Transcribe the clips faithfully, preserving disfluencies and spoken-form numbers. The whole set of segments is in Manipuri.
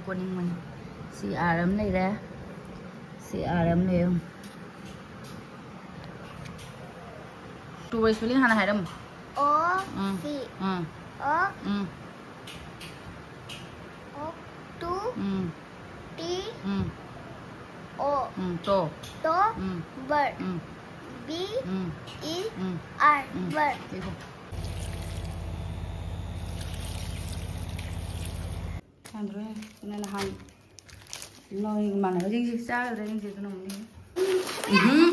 ꯀꯣꯅꯤꯡꯕꯅꯤ꯫ ꯁꯤ ꯑꯥꯔ ꯑꯃ ꯂꯩꯔꯦ꯫ ꯁꯤ ꯑꯥꯔ ꯑꯃ ꯂꯩꯔꯦ꯫ ꯇꯨ ꯋꯥꯏ ꯁ꯭ꯄꯦꯂꯤꯡ ꯍꯥꯟꯅ ꯍꯥꯏꯔꯝꯃꯨ꯫ ꯑꯣ ꯎꯝ꯫ ꯁꯤ ꯎꯝ꯫ ꯑꯣ ꯎꯝ꯫ ꯑꯣ ꯇꯨ ꯎꯝ꯫ ꯇꯤ ꯎꯝ꯫ ꯑꯣ ꯎꯝ꯫ ꯇꯣ꯫ ꯇꯣ ꯎꯝ꯫ ꯕꯔ ꯎꯝ꯫ ꯕꯤ ꯎꯝ꯫ ꯏ ꯎꯝ꯫ ꯑꯥꯔ ꯎꯝ꯫ ꯕꯔ꯫ ꯂꯩꯈꯣ꯫ ꯁꯥꯟꯗ꯭ꯔꯣ, ꯅꯪ ꯅꯍꯥꯟ ꯅꯣꯏ ꯏꯃꯥꯟꯅꯕꯁꯤꯡꯁꯤ ꯆꯥꯒꯗ꯭ꯔꯥ ꯌꯦꯡꯁꯦ, ꯑꯗꯨꯅ ꯑꯃꯨꯛ ꯌꯦꯡꯉꯦ꯫ ꯎꯝꯍꯨꯝ꯫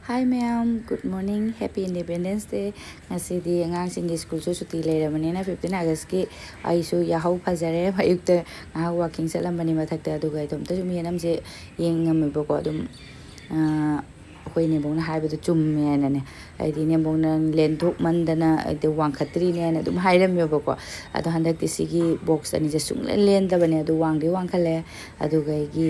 Hi ꯃꯌꯥꯝ, good morning, happy Independence Day꯫ ꯉꯁꯤꯗꯤ ꯑꯉꯥꯡꯁꯤꯡꯒꯤ ꯁ꯭ꯀꯨꯜꯁꯨ ꯁꯨꯇꯤ ꯂꯩꯔꯕꯅꯤꯅ fifteen Augustꯀꯤ ꯑꯩꯁꯨ ꯌꯥꯍꯧ ꯐꯖꯔꯦ꯫ ꯑꯌꯨꯛꯇ ꯉꯥꯏꯍꯥꯛ walking ꯆꯠꯂꯝꯕꯅꯤ ꯃꯊꯛꯇ, ꯑꯗꯨꯒ ꯏꯇꯣꯝꯇ ꯁꯨꯝ ꯌꯦꯟ ꯑꯃꯁꯦ ꯌꯦꯡꯉꯝꯃꯦꯕꯀꯣ꯫ ꯑꯗꯨꯝ, ꯑꯥ, ꯑꯩꯈꯣꯏ ꯅꯦꯝꯕꯣꯛꯅ ꯍꯥꯏꯕꯗꯣ ꯆꯨꯝꯃꯦ ꯍꯥꯏꯅꯅꯦ, ꯍꯥꯏꯗꯤ ꯅꯦꯝꯕꯣꯛꯅ ꯂꯦꯟꯊꯣꯛꯃꯟꯗꯅ ꯑꯩꯗꯤ ꯋꯥꯡꯈꯠꯇ꯭ꯔꯤꯅꯦ ꯍꯥꯏꯅ ꯑꯗꯨꯝ ꯍꯥꯏꯔꯝꯃꯦꯕꯀꯣ꯫ ꯑꯗꯣ ꯍꯟꯗꯛꯇꯤ ꯁꯤꯒꯤ box ꯑꯅꯤꯁꯦ ꯁꯨꯡꯂꯦꯟ ꯂꯦꯟꯗꯕꯅꯦ, ꯑꯗꯨ ꯋꯥꯡꯗꯤ ꯋꯥꯡꯈꯠꯂꯦ꯫ ꯑꯗꯨꯒ ꯑꯩꯒꯤ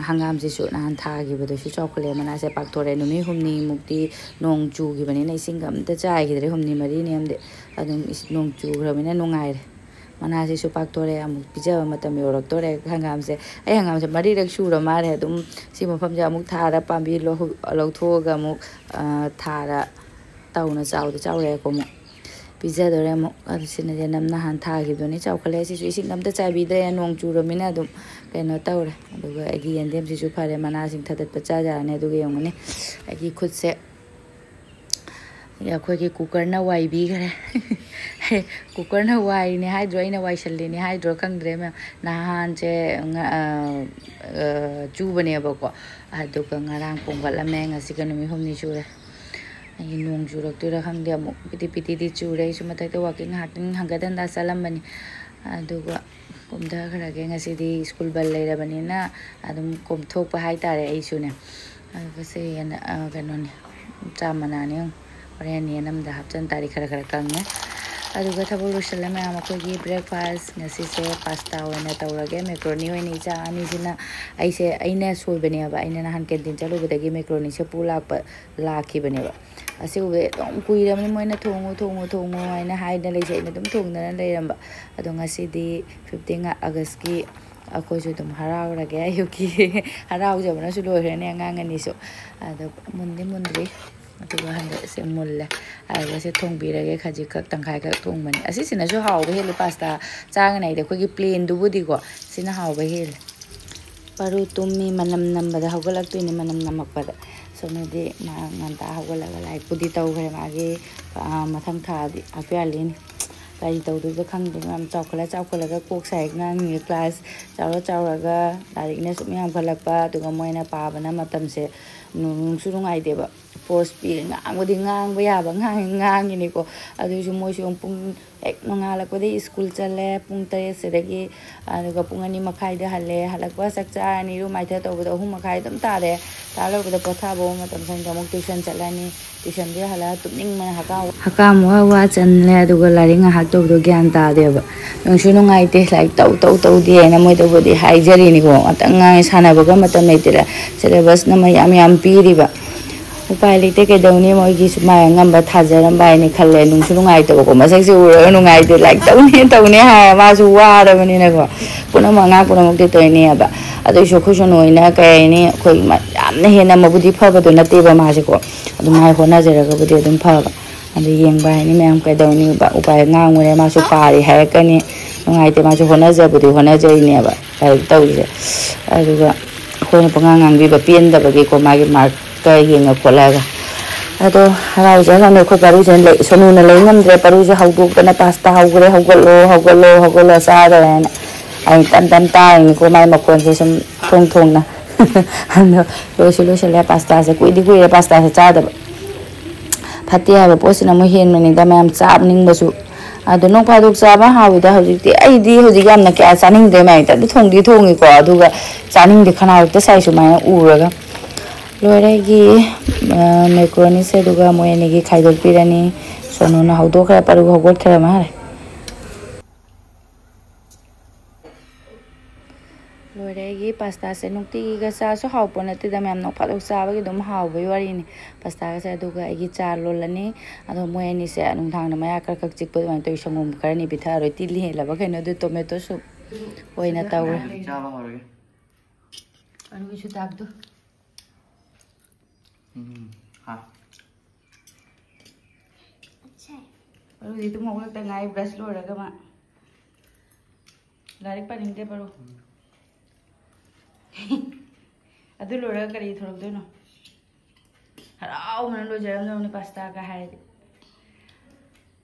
ꯍꯪꯒꯥꯝꯁꯤꯁꯨ ꯅꯍꯥꯟ ꯊꯥꯈꯤꯕꯗꯁꯨ ꯆꯥꯎꯈꯠꯂꯦ, ꯃꯅꯥꯁꯦ ꯄꯥꯛꯊꯣꯔꯛꯑꯦ꯫ ꯅꯨꯃꯤꯠ ꯍꯨꯝꯅꯤꯃꯨꯛꯇꯤ ꯅꯣꯡ ꯆꯨꯈꯤꯕꯅꯤꯅ ꯏꯁꯤꯡꯒ ꯑꯝꯇ ꯆꯥꯏꯈꯤꯗ꯭ꯔꯦ, ꯍꯨꯝꯅꯤ ꯃꯔꯤꯅꯤ ꯑꯃꯗꯤ꯫ ꯑꯗꯨꯝ ꯏꯁ-, ꯅꯣꯡ ꯆꯨꯈ꯭ꯔꯕꯅꯤꯅ ꯅꯨꯡꯉꯥꯏꯔꯦ꯫ ꯃꯅꯥꯁꯤꯁꯨ ꯄꯥꯛꯊꯣꯔꯛꯑꯦ, ꯑꯃꯨꯛ ꯄꯤꯖꯕ ꯃꯇꯝ ꯌꯧꯔꯛꯇꯣꯔꯦ꯫ ꯍꯪꯒꯥꯝꯁꯦ, ꯑꯩ ꯍꯪꯒꯥꯝꯁꯦ ꯃꯔꯤꯔꯛ ꯁꯨꯔ ꯃꯥꯜꯂꯦ ꯑꯗꯨꯝ ꯁꯤ ꯃꯐꯝꯁꯦ ꯑꯃꯨꯛ ꯊꯥꯔ ꯄꯥꯝꯕꯤ ꯂꯧ-, ꯂꯧꯊꯣꯛꯑꯒ ꯑꯃꯨꯛ, ꯑ, ꯊꯥꯔ ꯇꯧꯅ ꯆꯥꯎꯗꯤ ꯆꯥꯎꯔꯦꯀꯣ꯫ ꯑꯃꯨꯛ ꯄꯤꯖꯗꯣꯔꯦ ꯑꯃꯨꯛ꯫ ꯑꯗꯨ ꯁꯤꯅ ꯌꯦꯅꯝ ꯅꯍꯥꯟ ꯊꯥꯈꯤꯕꯗꯨꯅꯤ, ꯆꯥꯎꯈꯠꯂꯛꯑꯦ꯫ ꯁꯤꯁꯨ ꯏꯁꯤꯡ ꯑꯝꯇ ꯆꯥꯏꯕꯤꯗ꯭ꯔꯦ, ꯅꯣꯡ ꯆꯨꯔꯃꯤꯅ ꯑꯗꯨꯝ ꯀꯩꯅꯣ ꯇꯧꯔꯦ꯫ ꯑꯗꯨꯒ ꯑꯩꯒꯤ ꯌꯦꯟꯗꯦꯝꯁꯤꯁꯨ ꯐꯔꯦ, ꯃꯅꯥꯁꯤꯡ ꯊꯥꯗꯠꯄ ꯆꯥ ꯌꯥꯔꯅꯤ꯫ ꯑꯗꯨꯒ ꯌꯦꯡꯉꯨꯅꯦ, ꯑꯩꯒꯤ ꯈꯨꯠꯁꯦ ꯑꯩꯈꯣꯏꯒꯤ ꯀꯨꯀꯔꯅ ꯋꯥꯏꯕꯤꯈꯔꯦ꯫ ꯀꯨꯀꯔꯅ ꯋꯥꯏꯔꯤꯅꯦ ꯍꯥꯏꯗ꯭ꯔꯣ, ꯑꯩꯅ ꯋꯥꯏꯁꯜꯂꯤꯅꯦ ꯍꯥꯏꯗ꯭ꯔꯣ ꯈꯪꯗ꯭ꯔꯦ ꯃꯌꯥꯝ꯫ ꯅꯍꯥꯟꯁꯦ ꯉ-, ꯑ, ꯑ, ꯆꯨꯕꯅꯦꯕꯀꯣ, ꯑꯗꯨꯒ ꯉꯔꯥꯡ ꯄꯣꯝꯈꯠꯂꯝꯃꯦ, ꯉꯁꯤꯒ ꯅꯨꯃꯤꯠ ꯍꯨꯝꯅꯤ ꯁꯨꯔꯦ꯫ ꯑꯩ ꯅꯣꯡ ꯆꯨꯔꯛꯇꯣꯏꯔꯥ ꯈꯪꯗꯦ, ꯑꯃꯨꯛ ꯄꯤꯇꯤ ꯄꯤꯇꯤꯗꯤ ꯆꯨꯔꯦ꯫ ꯑꯩꯁꯨ ꯃꯊꯛꯇ walking ꯉꯥꯏꯍꯥꯛꯇꯪ ꯍꯪꯒꯠ ꯍꯟꯗ ꯆꯠꯂꯝꯕꯅꯤ, ꯑꯗꯨꯒ ꯀꯨꯝꯊꯈ꯭ꯔꯒꯦ꯫ ꯉꯁꯤꯗꯤ ꯁ꯭ꯀꯨꯜ ꯕꯟ ꯂꯩꯔꯕꯅꯤꯅ ꯑꯗꯨꯝ ꯀꯣꯝꯊꯣꯛꯄ ꯍꯥꯏꯇꯥꯔꯦ ꯑꯩꯁꯨꯅꯦ꯫ ꯑꯗꯨꯒ ꯁꯤ ꯌꯦꯟ-, ꯑ, ꯀꯩꯅꯣꯅꯦ, ꯆꯥ ꯃꯅꯥꯅꯦ ꯌꯦꯡꯉꯨ꯫ ꯍꯣꯔꯦꯟ ꯌꯦꯟ ꯑꯃꯗ ꯍꯥꯞꯆꯤꯟ ꯇꯥꯔꯗꯤ ꯈꯔ ꯈꯔ ꯀꯪꯉꯦ꯫ ꯑꯗꯨꯒ ꯊꯕꯛ ꯂꯣꯏꯁꯤꯜꯂꯦ ꯃꯌꯥꯝ꯫ ꯑꯩꯈꯣꯏꯒꯤ breakfast ꯉꯁꯤꯁꯦ pasta ꯑꯣꯏꯅ ꯇꯧꯔꯒꯦ, macaroni ꯑꯣꯏꯅ꯫ ꯏꯆꯥ ꯑꯅꯤꯁꯤꯅ, ꯑꯩꯁꯦ, ꯑꯩꯅ ꯁꯣꯏꯕꯅꯦꯕ, ꯑꯩꯅ ꯅꯍꯥꯟ canteen ꯆꯠꯂꯨꯕꯗꯒꯤ macaroniꯁꯦ ꯄꯨ ꯂꯥꯛꯄ, ꯂꯥꯛꯈꯤꯕꯅꯦꯕ꯫ ꯑꯁꯤꯒꯨꯝꯕꯗꯤ ꯑꯗꯨꯝ ꯀꯨꯏꯔꯕꯅꯤ ꯃꯣꯏꯅ "ꯊꯣꯡꯉꯨ, ꯊꯣꯡꯉꯨ, ꯊꯣꯡꯉꯨ" ꯍꯥꯏꯅ ꯍꯥꯏꯗꯅ ꯂꯩꯁꯦ꯫ ꯑꯩꯅ ꯑꯗꯨꯝ ꯊꯣꯡꯗꯅ ꯂꯩꯔꯝꯕ꯫ ꯑꯗꯣ ꯉꯁꯤꯗꯤ fifteen Augustꯀꯤ ꯑꯩꯈꯣꯏꯁꯨ ꯑꯗꯨꯝ ꯍꯔꯥꯎꯔꯒꯦ꯫ ꯑꯌꯨꯛꯀꯤ ꯍꯔꯥꯎꯖꯕꯅꯁꯨ ꯂꯣꯏꯈ꯭ꯔꯅꯤ ꯑꯉꯥꯡ ꯑꯅꯤꯁꯨ꯫ ꯑꯗꯣ ꯃꯨꯟꯗꯤ ꯃꯨꯟꯗ꯭ꯔꯤ꯫ ꯑꯗꯨꯒ ꯍꯟꯗꯛꯁꯦ ꯃꯨꯜꯂꯦ꯫ ꯑꯗꯨꯒ ꯁꯦ ꯊꯣꯡꯕꯤꯔꯒꯦ꯫ ꯈꯖꯤꯛꯈꯛ, ꯇꯪꯈꯥꯏꯈꯛ ꯊꯣꯡꯕꯅꯤ꯫ ꯑꯁꯤꯁꯤꯅꯁꯨ ꯍꯥꯎꯕ ꯍꯦꯜꯂꯤ pasta ꯆꯥꯒꯅꯤ ꯍꯥꯏꯗꯤ꯫ ꯑꯩꯈꯣꯏꯒꯤ plainꯗꯨꯕꯨꯗꯤꯀꯣ ꯁꯤꯅ ꯍꯥꯎꯕ ꯍꯦꯜꯂꯦ꯫ ꯄꯔꯨ ꯇꯨꯝꯃꯤ, ꯃꯅꯝ ꯅꯝꯕꯗ ꯍꯧꯒꯠꯂꯛꯇꯣꯏꯅꯤ꯫ ꯃꯅꯝ ꯅꯝꯃꯛꯄꯗ ꯁꯣꯅꯨꯗꯤ ꯃꯥ ꯉꯟꯇꯥ ꯍꯧꯒꯠꯂꯒ ꯂꯥꯏꯔꯤꯛꯄꯨꯗꯤ ꯇꯧꯈ꯭ꯔꯦ꯫ ꯃꯥꯒꯤ, ꯑꯥ, ꯃꯊꯪ ꯊꯥꯗꯤ half yearlyꯅꯤ꯫ ꯀꯔꯤ ꯇꯧꯗꯣꯏꯕ ꯈꯪꯗꯦ꯫ ꯌꯥꯝ ꯆꯥꯎꯈꯠꯂ ꯆꯥꯎꯈꯠꯂꯒ ꯀꯣꯛ ꯁꯥꯏ ꯉꯥꯡꯉꯤꯉꯩ꯫ Class ꯆꯥꯎꯔ ꯆꯥꯎꯔꯒ ꯂꯥꯏꯔꯤꯛꯅ ꯁꯨꯝ ꯌꯥꯝꯈꯠꯂꯛꯄ, ꯑꯗꯨꯒ ꯃꯣꯏꯅ ꯄꯥꯕꯅ ꯃꯇꯝꯁꯦ ꯅꯨꯡꯁꯨ ꯅꯨꯡꯉꯥꯏꯇꯦꯕ꯫ Force ꯄꯤ, ꯉꯥꯡꯕꯗꯤ ꯉꯥꯡꯕ ꯌꯥꯕ ꯉꯥꯡꯉꯤ-, ꯉꯥꯡꯉꯤꯅꯤꯀꯣ꯫ ꯑꯗꯨꯏꯁꯨ ꯃꯣꯏꯁꯨ ꯑꯃꯨꯛ ꯄꯨꯡ ꯍꯦꯛ ꯅꯣꯡꯉꯥꯜꯂꯛꯄꯗꯒꯤ school ꯆꯠꯂꯦ ꯄꯨꯡ ꯇꯔꯦꯠ ꯁꯤꯗꯒꯤ, ꯑꯗꯨꯒ ꯄꯨꯡ ꯑꯅꯤ ꯃꯈꯥꯏꯗ ꯍꯜꯂꯦ꯫ ꯍꯜꯂꯛꯄ ꯆꯥꯛ ꯆꯥꯔꯅꯤ, ꯏꯔꯨ ꯃꯥꯏꯊ ꯇꯧꯕꯗ ꯑꯍꯨꯝ ꯃꯈꯥꯏ ꯑꯗꯨꯝ ꯇꯥꯔꯦ꯫ ꯇꯥ ꯂꯣꯏꯕꯗ ꯄꯣꯊꯥꯕ ꯃꯇꯝ ꯁꯪꯗꯦ꯫ ꯑꯃꯨꯛ tuition ꯆꯠꯂꯅꯤ꯫ Tuitionꯗꯒꯤ ꯍꯜꯂꯛꯑ ꯇꯨꯝꯅꯤꯡꯕꯅ ꯍꯛꯀꯥꯝ, ꯍꯛꯀꯥꯝ ꯋꯥ ꯋꯥ ꯆꯜꯂꯦ꯫ ꯑꯗꯨꯒ ꯂꯥꯏꯔꯤꯛ ꯉꯥꯏꯍꯥꯛ ꯇꯧꯕꯗꯣ ꯒ꯭ꯌꯥꯟ ꯇꯥꯗꯦꯕ꯫ ꯅꯨꯡꯁꯨ ꯅꯨꯡꯉꯥꯏꯇꯦ, ꯂꯥꯏꯔꯤꯛ ꯇꯧ ꯇꯧ ꯇꯧꯗꯦ ꯍꯥꯏꯅ ꯃꯣꯏꯗꯕꯨꯗꯤ ꯍꯥꯏꯖꯔꯤꯅꯤꯀꯣ꯫ ꯉꯥꯛꯇꯪ ꯉꯥꯡꯉꯦ, ꯁꯥꯟꯅꯕꯒ ꯃꯇꯝ ꯂꯩꯇ꯭ꯔꯦ꯫ Syllabusꯅ ꯃꯌꯥꯝ ꯌꯥꯝ ꯄꯤꯔꯤꯕ꯫ ꯎꯄꯥꯏ ꯂꯩꯇꯦ, ꯀꯩꯗꯧꯅꯤ? ꯃꯣꯏꯒꯤꯁꯨ ꯃꯥꯏ ꯑꯉꯝꯕ ꯊꯥꯖꯔꯝꯕ ꯍꯥꯏꯅ ꯈꯜꯂꯦ꯫ ꯅꯨꯡꯁꯨ ꯅꯨꯡꯉꯥꯏꯇꯕꯀꯣ, ꯃꯁꯛꯁꯦ ꯎꯔꯒ ꯅꯨꯡꯉꯥꯏꯇꯦ꯫ ꯂꯥꯏꯔꯤꯛ ꯇꯧꯅꯤ ꯇꯧꯅꯤ ꯍꯥꯏꯔ ꯃꯥꯁꯨ ꯋꯥꯔꯕꯅꯤꯅꯀꯣ꯫ ꯄꯨꯝꯅꯃꯛ ꯑꯉꯥꯡ ꯄꯨꯝꯅꯃꯛꯇꯤ ꯇꯧꯔꯤꯅꯦꯕ꯫ ꯑꯗꯨꯏꯁꯨ ꯑꯩꯈꯣꯏꯁꯨ ꯅꯣꯏꯅ ꯀꯩ ꯍꯥꯏꯅꯤ, ꯑꯩꯈꯣꯏ ꯃ-, ꯌꯥꯝꯅ ꯍꯦꯟꯅ ꯃꯕꯨꯗꯤ ꯐꯕꯗꯣ ꯅꯠꯇꯦꯕ ꯃꯥꯁꯦꯀꯣ꯫ ꯑꯗꯨ ꯃꯥꯏ ꯍꯣꯠꯅꯖꯔꯒꯕꯨꯗꯤ ꯑꯗꯨꯝ ꯐꯕ꯫ ꯑꯗꯨ ꯌꯦꯡꯕ ꯍꯥꯏꯅꯤ ꯃꯌꯥꯝ, ꯀꯩꯗꯧꯅꯤ? ꯎꯄꯥꯏ, ꯉꯥꯡꯉꯨꯔꯦ, ꯃꯥꯁꯨ ꯄꯥꯔꯤ ꯍꯥꯏꯔꯛꯀꯅꯤ꯫ ꯅꯨꯡꯉꯥꯏꯇꯦ, ꯃꯥꯁꯨ ꯍꯣꯠꯅꯖꯕꯗꯤ ꯍꯣꯠꯅꯖꯩꯅꯦꯕ ꯂꯥꯏꯔꯤꯛ ꯇꯧꯔꯤꯁꯦ꯫ ꯑꯗꯨꯒ ꯑꯩꯈꯣꯏꯅ ꯄꯉꯥꯡ ꯉꯥꯡꯕꯤꯕ ꯄꯦꯟꯗꯕꯒꯤꯀꯣ, ꯃꯥꯒꯤ markꯀ ꯌꯦꯡꯉ ꯈꯣꯠꯂꯒ꯫ ꯑꯗꯣ ꯍꯔꯥꯎꯖ ꯁꯣꯅꯨ, ꯑꯩꯈꯣꯏ ꯄꯥꯔꯨꯁꯤꯅ ꯂꯩ-, ꯁꯣꯅꯨꯅ ꯂꯩ ꯉꯝꯗ꯭ꯔꯦ꯫ ꯄꯥꯔꯨꯁꯦ ꯍꯧꯗꯣꯛꯇꯅ pasta ꯍꯧꯈ꯭ꯔꯦ, "ꯍꯧꯒꯠꯂꯣ, ꯍꯧꯒꯠꯂꯣ, ꯍꯧꯒꯠꯂꯣ, ꯆꯥꯗꯣꯔꯦ" ꯍꯥꯏꯅ꯫ ꯑꯩ ꯇꯞ ꯇꯞ ꯇꯥꯔꯤꯅꯤꯀꯣ ꯃꯥꯏ ꯃꯈꯣꯟꯁꯦ ꯁꯨꯝ ꯊꯣꯡ ꯊꯣꯡꯅ꯫ ꯑꯗꯣ ꯂꯣꯏꯁꯨ ꯂꯣꯏꯁꯤꯜꯂꯦ꯫ Pastaꯁꯦ ꯀꯨꯏꯗꯤ ꯀꯨꯏꯔꯦ pastaꯁꯦ ꯆꯥꯗꯕ꯫ ꯐꯠꯇꯦ ꯍꯥꯏꯕ ꯄꯣꯠꯁꯤꯅ ꯑꯃꯨꯛ ꯍꯦꯟꯕꯅꯤꯗ ꯃꯌꯥꯝ ꯆꯥꯅꯤꯡꯕꯁꯨ꯫ ꯑꯗꯣ ꯅꯣꯡ ꯐꯥꯗꯣꯛ ꯆꯥꯕ ꯍꯥꯎꯋꯤꯗ꯫ ꯍꯧꯖꯤꯛꯇꯤ ꯑꯩꯗꯤ ꯍꯧꯖꯤꯛ ꯌꯥꯝꯅ ꯀꯌꯥ ꯆꯥꯅꯤꯡꯗ꯭ꯔꯦ ꯃꯌꯥꯝ꯫ ꯏꯊꯟꯇ ꯊꯣꯡꯗꯤ ꯊꯣꯡꯉꯤꯀꯣ, ꯑꯗꯨꯒ ꯆꯥꯅꯤꯡꯗꯦ, ꯈꯅꯥꯎ ꯍꯦꯛꯇ ꯁꯥꯏ ꯁꯨꯃꯥꯏꯅ ꯎꯔꯒ꯫ ꯂꯣꯏꯔꯦ ꯑꯩꯒꯤ, ꯑ, macaroniꯁꯦ꯫ ꯑꯗꯨꯒ ꯃꯣꯏ ꯑꯅꯤꯒꯤ ꯈꯥꯏꯗꯣꯛꯄꯤꯔꯅꯤ꯫ ꯁꯣꯅꯨꯅ ꯍꯧꯗꯣꯛꯈ꯭ꯔꯦ, ꯄꯔꯨ ꯍꯧꯒꯠꯈ꯭ꯔꯦ ꯃꯥꯜꯂꯦ꯫ ꯑꯗꯒꯤ ꯄꯥꯁꯇꯥꯁꯦ ꯅꯨꯡꯇꯤꯒꯤꯒ ꯆꯥꯁꯨ ꯍꯥꯎꯄꯣꯠ ꯅꯠꯇꯦꯗ ꯃꯌꯥꯝ, ꯅꯣꯡ ꯐꯥꯗꯣꯛ ꯆꯥꯕꯒꯤ ꯑꯗꯨꯝ ꯍꯥꯎꯕꯒꯤ ꯋꯥꯔꯤꯅꯤ꯫ ꯄꯥꯁꯇꯥꯒꯁꯦ ꯑꯗꯨꯒ ꯑꯩꯒꯤ ꯆꯥ ꯂꯣꯜꯂꯅꯤ꯫ ꯑꯗꯣ ꯃꯣꯏ ꯑꯅꯤꯁꯦ ꯅꯨꯡꯗꯥꯡꯗ ꯃꯌꯥ ꯈꯔ ꯈꯛ ꯆꯤꯛꯄ ꯑꯗꯨꯃꯥꯏꯅ ꯇꯧꯋꯤ꯫ ꯁꯪꯒꯣꯝ ꯈꯔꯅꯤ ꯄꯤꯊꯛꯑꯔꯣꯏ, ꯇꯤꯜꯂꯤ ꯍꯦꯜꯂꯕ ꯀꯩꯅꯣ, ꯑꯗꯨ ꯇꯣꯃꯦꯇꯣ ꯁꯨꯞ ꯑꯣꯏꯅ ꯇꯧꯔꯦ꯫ ꯆꯥꯕ ꯍꯧꯔꯒꯦ꯫ ꯑꯔꯨꯒꯤ ꯁꯨꯇꯥꯛꯇꯣ꯫ ꯎꯝ꯫ ꯍꯥ꯫ ꯑꯔꯨꯗꯤ ꯇꯨꯝ ꯍꯧꯒꯠꯂꯛꯇ ꯉꯥꯏ, ꯕ꯭ꯔꯁ ꯂꯣꯏꯔꯒ ꯃꯥ꯫ ꯂꯥꯏꯔꯤꯛ ꯄꯥꯅꯤꯡꯗꯦ ꯄꯔꯣ꯫ ꯑꯗꯨ ꯂꯣꯏꯔꯒ ꯀꯔꯤ ꯊꯣꯔꯛꯇꯣꯏꯅꯣ? ꯍꯔꯥꯎꯕꯅ ꯂꯣꯏꯖꯔꯝꯗꯧꯅꯤ ꯄꯥꯁꯇꯥꯒ ꯍꯥꯏꯔꯗꯤ꯫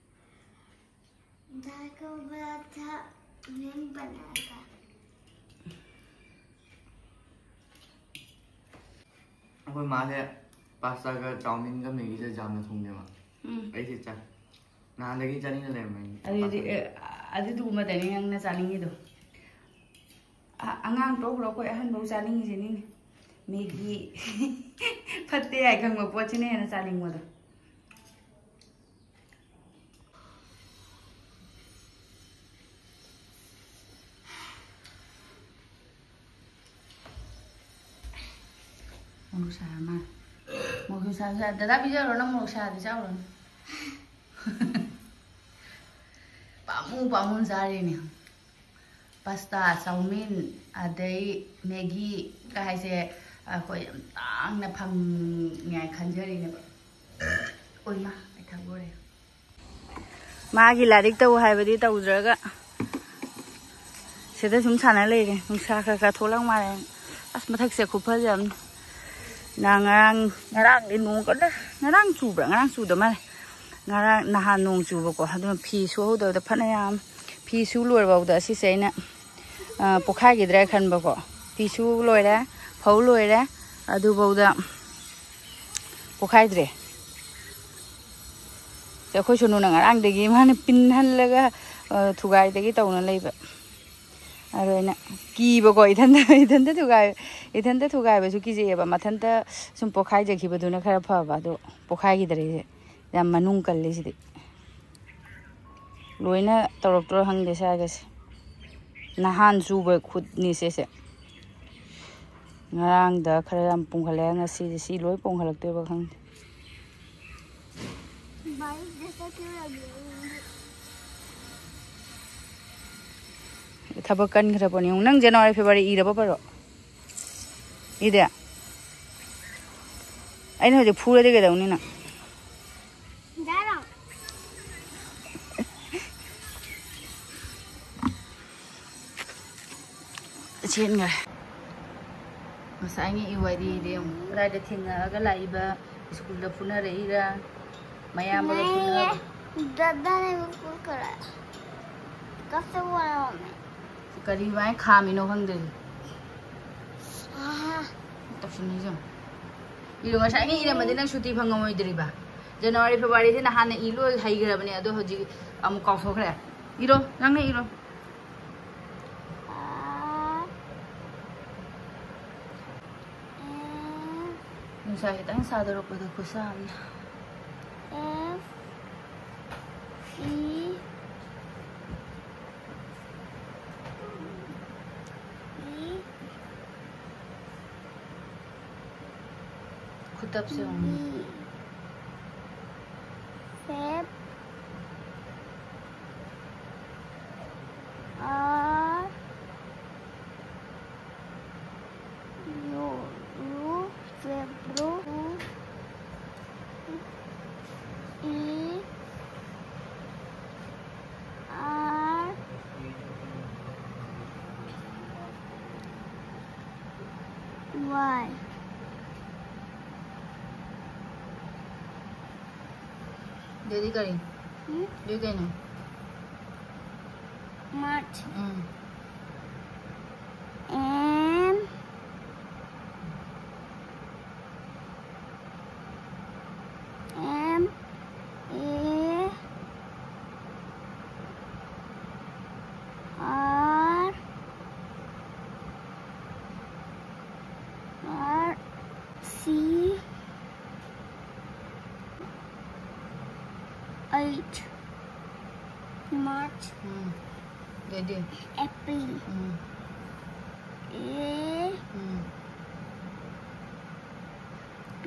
दाल को उबला था, नहीं बनाया था। ꯑꯩꯈꯣꯏ ꯃꯥꯁꯦ ꯄꯥꯁꯇꯥꯒ ꯆꯥꯎꯃꯤꯟꯒ ꯃꯦꯒꯤꯁꯦ ꯌꯥꯝꯅ ꯊꯣꯡꯉꯦꯕ꯫ ꯎꯝ꯫ ꯑꯩꯁꯦ ꯆꯥꯏ꯫ ꯅꯍꯥꯟꯗꯒꯤ ꯆꯥꯅꯤꯡꯅ ꯂꯩꯔꯝꯕꯅꯤ꯫ ꯑꯗꯨꯗꯤ, ꯑꯦ, ꯑꯗꯨꯗꯨꯒꯨꯝꯕꯗꯅꯤ ꯅꯪꯅ ꯆꯥꯅꯤꯡꯉꯤꯗꯣ꯫ ꯑ-, ꯑꯉꯥꯡ ꯇꯣꯛꯈ꯭ꯔꯣ, ꯑꯩꯈꯣꯏ ꯑꯍꯟꯐꯧ ꯆꯥꯅꯤꯡꯉꯤꯁꯤꯅꯤꯅꯦ꯫ ꯃꯦꯒꯤ ꯐꯠꯇꯦ ꯍꯥꯏ ꯈꯪꯕ ꯄꯣꯠꯁꯤꯅ ꯍꯦꯟꯅ ꯆꯥꯅꯤꯡꯕꯗꯣ꯫ ꯃꯣꯔꯣꯛ ꯁꯥꯔ ꯃꯥꯜꯂꯦ꯫ ꯃꯣꯔꯣꯛꯁꯨ ꯁꯥꯔ ꯁꯥꯔ꯫ ꯗꯗꯥ ꯄꯤꯖꯔꯣ, ꯅꯪ ꯃꯣꯔꯣꯛ ꯁꯥꯔꯗꯤ ꯆꯥꯎꯔꯣ꯫ ꯄꯥꯝꯃꯨ ꯄꯥꯝꯃꯨ ꯆꯥꯔꯤꯅꯦ꯫ ꯄꯥꯁꯇꯥ, ꯆꯧꯃꯤꯟ, ꯑꯗꯩ ꯃꯦꯒꯤ ꯀꯥꯏꯁꯦ ꯑꯩꯈꯣꯏ ꯌꯥꯝ ꯇꯥꯡꯅ ꯐꯪꯉꯦ ꯈꯟꯖꯔꯤꯅꯦꯕ꯫ ꯑꯣꯏꯃꯥ, ꯑꯩ ꯊꯛꯂꯨꯔꯦ꯫ ꯃꯥꯒꯤ ꯂꯥꯏꯔꯤꯛ ꯇꯧ ꯍꯥꯏꯕꯗꯤ ꯇꯧꯗ꯭ꯔꯒ ꯁꯤꯗ ꯁꯨꯝ ꯁꯥꯟꯅ ꯂꯩꯔꯦ꯫ ꯅꯨꯡꯁꯥ ꯈꯔ ꯈꯔ ꯊꯣꯛꯂꯛ ꯃꯥꯜꯂꯦ꯫ ꯑꯁ, ꯃꯊꯛꯁꯦ ꯈꯨꯐꯖ ꯑꯃꯅꯤ꯫ ꯅꯍꯥꯟ ꯉꯔꯥꯡ, ꯉꯔꯥꯡꯗꯤ ꯅꯣꯡ ꯀꯟꯅ, ꯉꯔꯥꯡ ꯆꯨꯕ꯭ꯔꯥ? ꯉꯔꯥꯡ ꯆꯨꯗ ꯃꯥꯜꯂꯦ꯫ ꯉꯔꯥꯡ, ꯅꯍꯥꯟ ꯅꯣꯡ ꯆꯨꯕꯀꯣ, ꯑꯗꯨꯅ ꯐꯤ ꯁꯨꯍꯧꯗꯕꯗ ꯐꯅꯌꯥꯝ, ꯐꯤ ꯁꯨ ꯂꯣꯏꯔꯐꯥꯎꯗ ꯑꯁꯤꯁꯦ ꯑꯩꯅ, ꯑ, ꯄꯣꯛꯈꯥꯏꯈꯤꯗ꯭ꯔꯥ ꯈꯟꯕꯀꯣ꯫ ꯐꯤ ꯁꯨ ꯂꯣꯏꯔꯦ, ꯐꯧ ꯂꯣꯏꯔꯦ, ꯑꯗꯨꯐꯥꯎꯗ ꯄꯣꯛꯈꯥꯏꯗ꯭ꯔꯦ꯫ ꯑꯩꯈꯣꯏ ꯁꯣꯅꯨꯅ ꯉꯔꯥꯡꯗꯒꯤ ꯃꯥꯅ ꯄꯤꯟꯍꯜꯂꯒ, ꯑ, ꯊꯨꯒꯥꯏꯗꯒꯤ ꯇꯧꯅ ꯂꯩꯕ꯫ ꯑꯗꯣ ꯑꯩꯅ ꯀꯤꯕꯀꯣ, ꯏꯊꯟꯇ, ꯏꯊꯟꯇ ꯊꯨꯒꯥꯏ-, ꯏꯊꯟꯇ ꯊꯨꯒꯥꯏꯕꯁꯨ ꯀꯤꯖꯩꯑꯕ꯫ ꯃꯊꯟꯇ ꯁꯨꯝ ꯄꯣꯛꯈꯥꯏꯖꯈꯤꯕꯗꯨꯅ ꯈꯔ ꯐꯕ, ꯑꯗꯣ ꯄꯣꯛꯈꯥꯏꯈꯤꯗ꯭ꯔꯦ꯫ ꯌꯥꯝ ꯃꯅꯨꯡ ꯀꯜꯂꯤ ꯁꯤꯗꯤ꯫ ꯂꯣꯏꯅ ꯇꯧꯔꯛꯇ꯭ꯔꯣ ꯈꯪꯗꯦ ꯁ꯭ꯋꯥꯏꯒꯁꯦ꯫ ꯅꯍꯥꯟ ꯆꯨꯕ ꯈꯨꯠꯅꯤ ꯁꯤꯁꯦ꯫ ꯉꯔꯥꯡꯗ ꯈꯔ ꯌꯥꯝ ꯄꯨꯝꯈꯠꯂꯛꯑꯦ, ꯉꯁꯤꯗꯤ ꯁꯤ ꯂꯣꯏ ꯄꯨꯝꯈꯠꯂꯛꯇꯣꯏꯕ ꯈꯪꯗꯦ꯫ ꯊꯕꯛ ꯀꯟꯈ꯭ꯔꯕꯅꯤ꯫ ꯅꯪ ꯖꯅꯋꯥꯔꯤ ꯐꯦꯕꯋꯥꯔꯤ ꯏꯔꯕ ꯄꯔꯣ? ꯏꯗꯦ? ꯑꯩꯅ ꯍꯧꯖꯤꯛ ꯐꯨꯔꯗꯤ ꯀꯩꯗꯧꯅꯤ ꯅꯪ? ꯆꯦꯟꯈ꯭ꯔꯦ꯫ ꯉꯁꯥꯏꯒꯤ ꯋꯥꯔꯤꯗꯤ ꯌꯦꯡꯉꯨ꯫ ꯀꯗꯥꯏꯗ ꯊꯦꯡꯅꯔꯒ ꯂꯥꯛꯏꯕ? ꯁ꯭ꯀꯨꯜꯗ ꯐꯨꯅꯔꯛꯏꯔꯥ? ꯃꯌꯥꯝꯕꯒ ꯐꯨꯅꯕ? ꯗꯗꯥꯅ ꯐꯨꯈ꯭ꯔꯦ꯫ ꯀꯞꯇ ꯋꯥꯔꯝꯃꯦ꯫ ꯀꯔꯤ ꯃꯥꯏ ꯈꯥꯝꯃꯤꯅꯣ ꯈꯪꯗꯦ꯫ ꯑꯥ꯫ ꯇꯧꯁꯤꯟꯅꯩꯁꯦ ꯌꯦꯡꯉꯨ꯫ ꯏꯔꯣ, ꯉꯁꯥꯏꯒꯤ ꯏꯔꯝꯃꯗꯤ ꯅꯪ ꯁꯨꯇꯤ ꯐꯪꯉꯝꯃꯣꯏꯗ꯭ꯔꯤꯕ? ꯖꯅꯋꯥꯔꯤ, ꯐꯦꯕꯋꯥꯔꯤꯁꯦ ꯅꯍꯥꯟꯅ ꯏ ꯂꯣꯏ ꯍꯩꯈ꯭ꯔꯕꯅꯦ, ꯑꯗꯣ ꯍꯧꯖꯤꯛ ꯑꯃꯨꯛ ꯀꯥꯎꯊꯣꯛꯈ꯭ꯔꯦ꯫ ꯏꯔꯣ, ꯅꯪꯅ ꯏꯔꯣ꯫ ꯑꯥ꯫ ꯑꯦꯐ꯫ ꯅꯨꯡꯁꯥ ꯈꯤꯇꯪ ꯁꯥꯗꯣꯔꯛꯄꯗꯣ ꯈꯨꯠꯁꯥ ꯑꯃꯅꯤ꯫ ꯑꯦꯐ ꯏ ꯏ ꯈꯨꯇꯞꯁꯦ ꯌꯦꯡꯉꯨ꯫ B. Feb. R. U. U. ꯐꯦꯕ꯭ꯔꯨ꯫ ꯏ꯫ ꯑꯥꯔ꯫ ꯋꯥꯏ꯫ ꯑꯗꯨꯗꯤ ꯀꯔꯤ? ꯎꯝ? ꯑꯗꯨꯗꯤ ꯀꯩꯅꯣ? ꯃꯥꯔꯆ꯫ ꯎꯝ꯫ M. M. A. R. R. C. H. March. ꯎꯝ꯫ ꯑꯗꯩꯗꯤ? ꯑꯦꯄ꯭ꯔꯤꯜ꯫ ꯎꯝ꯫ ꯑꯦ꯫ ꯎꯝ꯫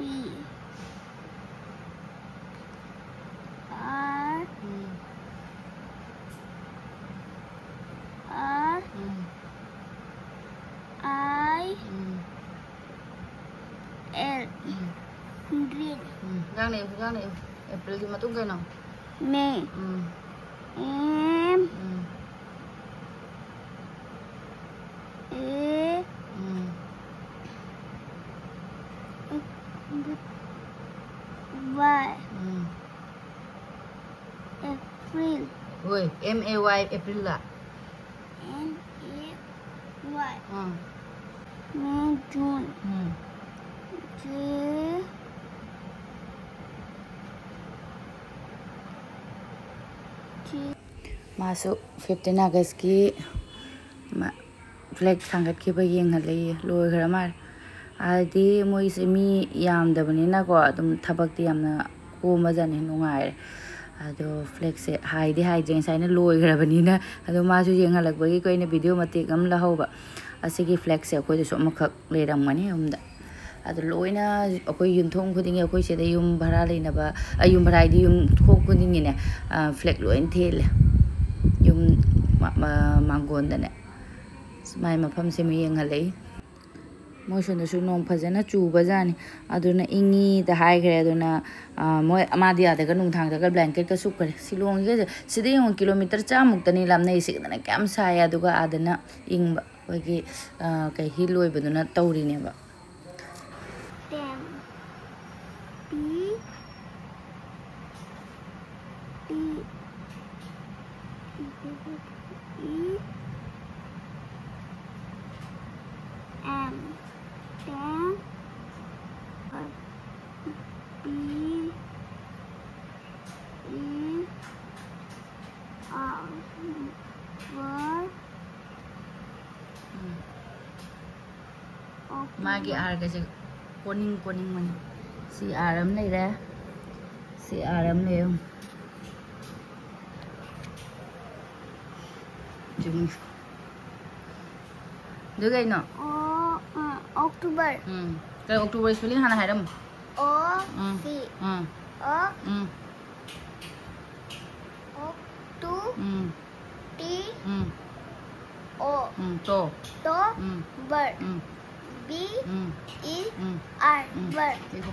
E R, ꯎꯝ. R, ꯎꯝ. I, ꯎꯝ. L, ꯎꯝ. Green. ꯎꯝ. ꯍꯤꯟꯖꯥꯡ ꯂꯩꯌꯨ, ꯍꯤꯟꯖꯥꯡ ꯂꯩꯌꯨ. ꯑꯦꯄ꯭ꯔꯤꯜꯒꯤ ꯃꯇꯨꯡ ꯀꯩꯅꯣ? May. Um. M, um. A, um. Y. Um. April. ꯍꯣꯏ, M A Y, ꯑꯦꯄ꯭ꯔꯤꯜꯂ? M A Y. Ah. May, June. Um. J, J. ꯃꯥꯁꯨ fifteen Augustꯀꯤ ꯃ-, flag ꯊꯥꯡꯒꯠꯈꯤꯕ ꯌꯦꯡꯍꯜꯂꯛꯏ꯫ ꯂꯣꯏꯈ꯭ꯔ ꯃꯥꯜꯂꯦ꯫ ꯍꯥꯏꯗꯤ ꯃꯣꯏꯁꯦ ꯃꯤ ꯌꯥꯝꯗꯕꯅꯤꯅꯀꯣ, ꯑꯗꯨꯝ ꯊꯕꯛꯇꯤ ꯌꯥꯝꯅ ꯀꯣꯝꯕꯖꯥꯠꯅꯤ, ꯅꯨꯡꯉꯥꯏꯔꯦ꯫ ꯑꯗꯣ flagꯁꯦ ꯍꯥꯏꯗꯤ ꯍꯥꯏꯗ꯭ꯔꯦ, ꯉꯁꯥꯏꯅ ꯂꯣꯏꯈ꯭ꯔꯕꯅꯤꯅ꯫ ꯑꯗꯣ ꯃꯥꯁꯨ ꯌꯦꯡꯍꯜꯂꯛꯄꯒꯤꯀꯣ, ꯑꯩꯅ video ꯃꯇꯦꯛ ꯑꯃ ꯂꯧꯍꯧꯕ꯫ ꯑꯁꯤꯒꯤ flagꯁꯦ ꯑꯩꯈꯣꯏꯗꯁꯨ ꯑꯃꯈꯛ ꯂꯩꯔꯝꯒꯅꯤ ꯌꯨꯝꯗ꯫ ꯑꯗꯨ ꯂꯣꯏꯅ ꯑꯩꯈꯣꯏ ꯌꯨꯝꯊꯣꯡ ꯈꯨꯗꯤꯡꯒꯤ, ꯑꯩꯈꯣꯏ ꯁꯤꯗ ꯌꯨꯝ ꯚꯔꯥ ꯂꯩꯅꯕ, ꯑ, ꯌꯨꯝ ꯚꯔꯥ ꯍꯥꯏꯗꯤ ꯌꯨꯝꯊꯣꯡ ꯈꯨꯗꯤꯡꯒꯤꯅꯦ, ꯑ, flag ꯂꯣꯏ ꯊꯦꯠꯂꯦ꯫ ꯌꯨꯝ ꯃ-, ꯃ-, ꯃꯥꯡꯒꯣꯟꯗꯅꯦ꯫ ꯃꯥꯏ ꯃꯐꯝꯁꯦ ꯑꯃꯨꯛ ꯌꯦꯡꯍꯜꯂꯛꯏ꯫ ꯃꯣꯏ ꯁꯣꯝꯗꯁꯨ ꯅꯣꯡ ꯐꯖꯅ ꯆꯨꯕꯖꯥꯠꯅꯤ꯫ ꯑꯗꯨꯅ ꯏꯪꯉꯤꯗ ꯍꯥꯏꯈ꯭ꯔꯦ꯫ ꯑꯗꯨꯅ, ꯑ, ꯃꯣꯏ, ꯃꯥꯗꯤ ꯑꯥꯗꯒ ꯅꯨꯡꯗꯥꯡꯗꯒ blanketꯀ ꯁꯨꯞꯈ꯭ꯔꯦ꯫ ꯁꯤꯂꯣꯡꯒꯤꯒꯁꯦ, ꯁꯤꯗ ꯌꯦꯡꯉꯣ, kilometre ꯆꯥꯃꯨꯛꯇꯅꯤ ꯂꯥꯞꯅꯩ꯫ ꯁꯤꯗꯅ ꯀꯌꯥꯝ ꯁꯥꯏ, ꯑꯗꯨꯒ ꯑꯥꯗꯅ ꯏꯪꯕ꯫ ꯑꯩꯈꯣꯏꯒꯤ, ꯑ, ꯀꯩ, hill ꯑꯣꯏꯕꯗꯨꯅ ꯇꯧꯔꯤꯅꯦꯕ꯫ Ten. P, T, E, M. Ten. P, E, R. Flower. ꯎꯝ. ꯃꯥꯒꯤ Rꯒꯁꯦ ꯀꯣꯅꯤꯡ ꯀꯣꯅꯤꯡꯕꯅꯤ꯫ ꯁꯤ R ꯑꯃ ꯂꯩꯔꯦ, ꯁꯤ R ꯑꯃ ꯂꯩꯔꯦ꯫ ꯆꯨꯝꯃꯤ꯫ ꯑꯗꯨ ꯀꯩꯅꯣ? ꯑꯣ, ꯑ, October. ꯎꯝ꯫ ꯀꯩ, October spelling ꯍꯥꯟꯅ ꯍꯥꯏꯔꯝꯃꯨ꯫ O, mm, C. Mm. O, mm, O, two, mm, T, mm, O. Mm, to. To, mm, bird. Mm. B, mm, E, mm, R, mm, bird. देखो।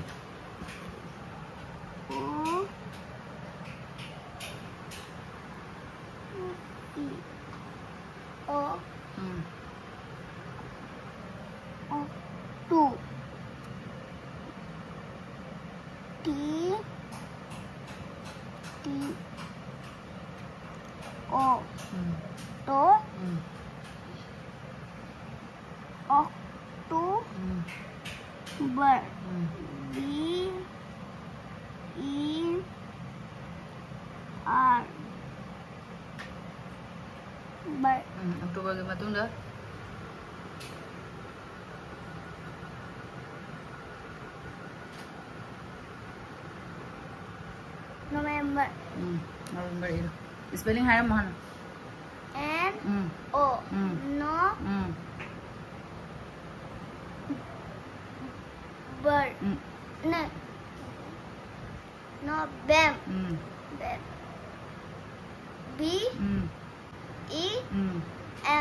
O, C. O, mm, O, two. T, T, O. Mm. To. Mm. October. Mm. B, E, R. Bar. ꯎꯝ, Octoberꯒꯤ ꯃꯇꯨꯡꯗ November. ꯎꯝ, November ꯏꯔꯣ꯫ Spelling ꯍꯥꯏꯔꯝꯃꯣ ꯍꯥꯟꯅ꯫ N, ꯎꯝ, O. ꯎꯝ, no. ꯎꯝ, bar. ꯎꯝ, ꯅ, November. ꯎꯝ, B, ꯎꯝ, E, ꯎꯝ,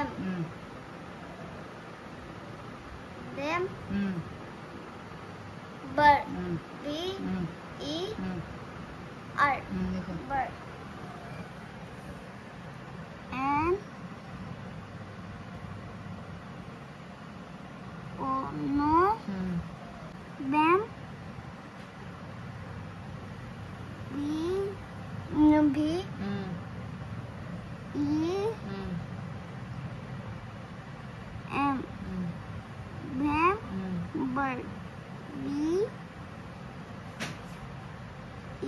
M. ꯎꯝ, Dem. ꯎꯝ, Bar. ꯎꯝ, B, ꯎꯝ, E, ꯎꯝ, R. ꯎꯝ, ꯂꯦꯞꯄꯣ꯫ Bar. N, O, no. ꯎꯝ, Bam. B, no, B, ꯎꯝ, E, ꯎꯝ, M. ꯎꯝ, Bam. ꯎꯝ, Bar. B, E,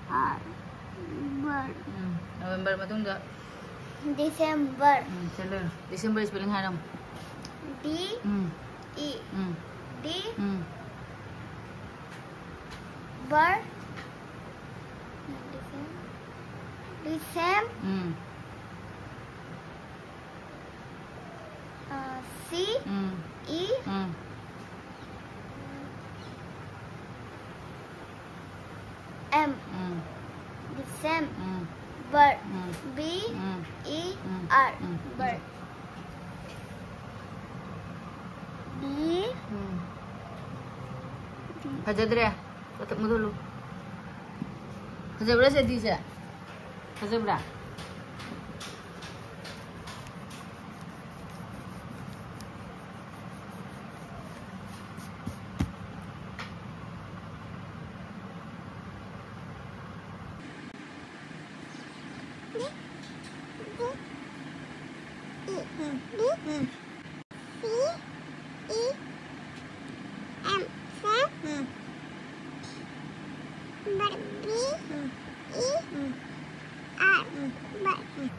R. Bar. ꯎꯝ, November ꯃꯇꯨꯡꯗ December. ꯎꯝ, ꯆꯠꯂꯣ꯫ December spelling ꯍꯥꯏꯔꯝꯃꯣ꯫ D, ꯎꯝ, E, ꯎꯝ, D, ꯎꯝ, Bar. Decem-, Decem-, ꯎꯝ, ꯑ, C, ꯎꯝ, E, ꯎꯝ, Sam. ꯎꯝ, Bird. ꯎꯝ, B ꯎꯝ, E ꯎꯝ, R. ꯎꯝ. Bird. B. ꯎꯝ. ꯐꯖꯗ꯭ꯔꯦ? ꯃꯊꯛ ꯃꯨꯊꯠꯂꯨ. ꯐꯖꯕ꯭ꯔꯥ ꯁꯦꯗꯤꯁꯦ? ꯐꯖꯕ꯭ꯔꯥ? B. E. B. E. M. Sam. Bird. B. E. R. Bird.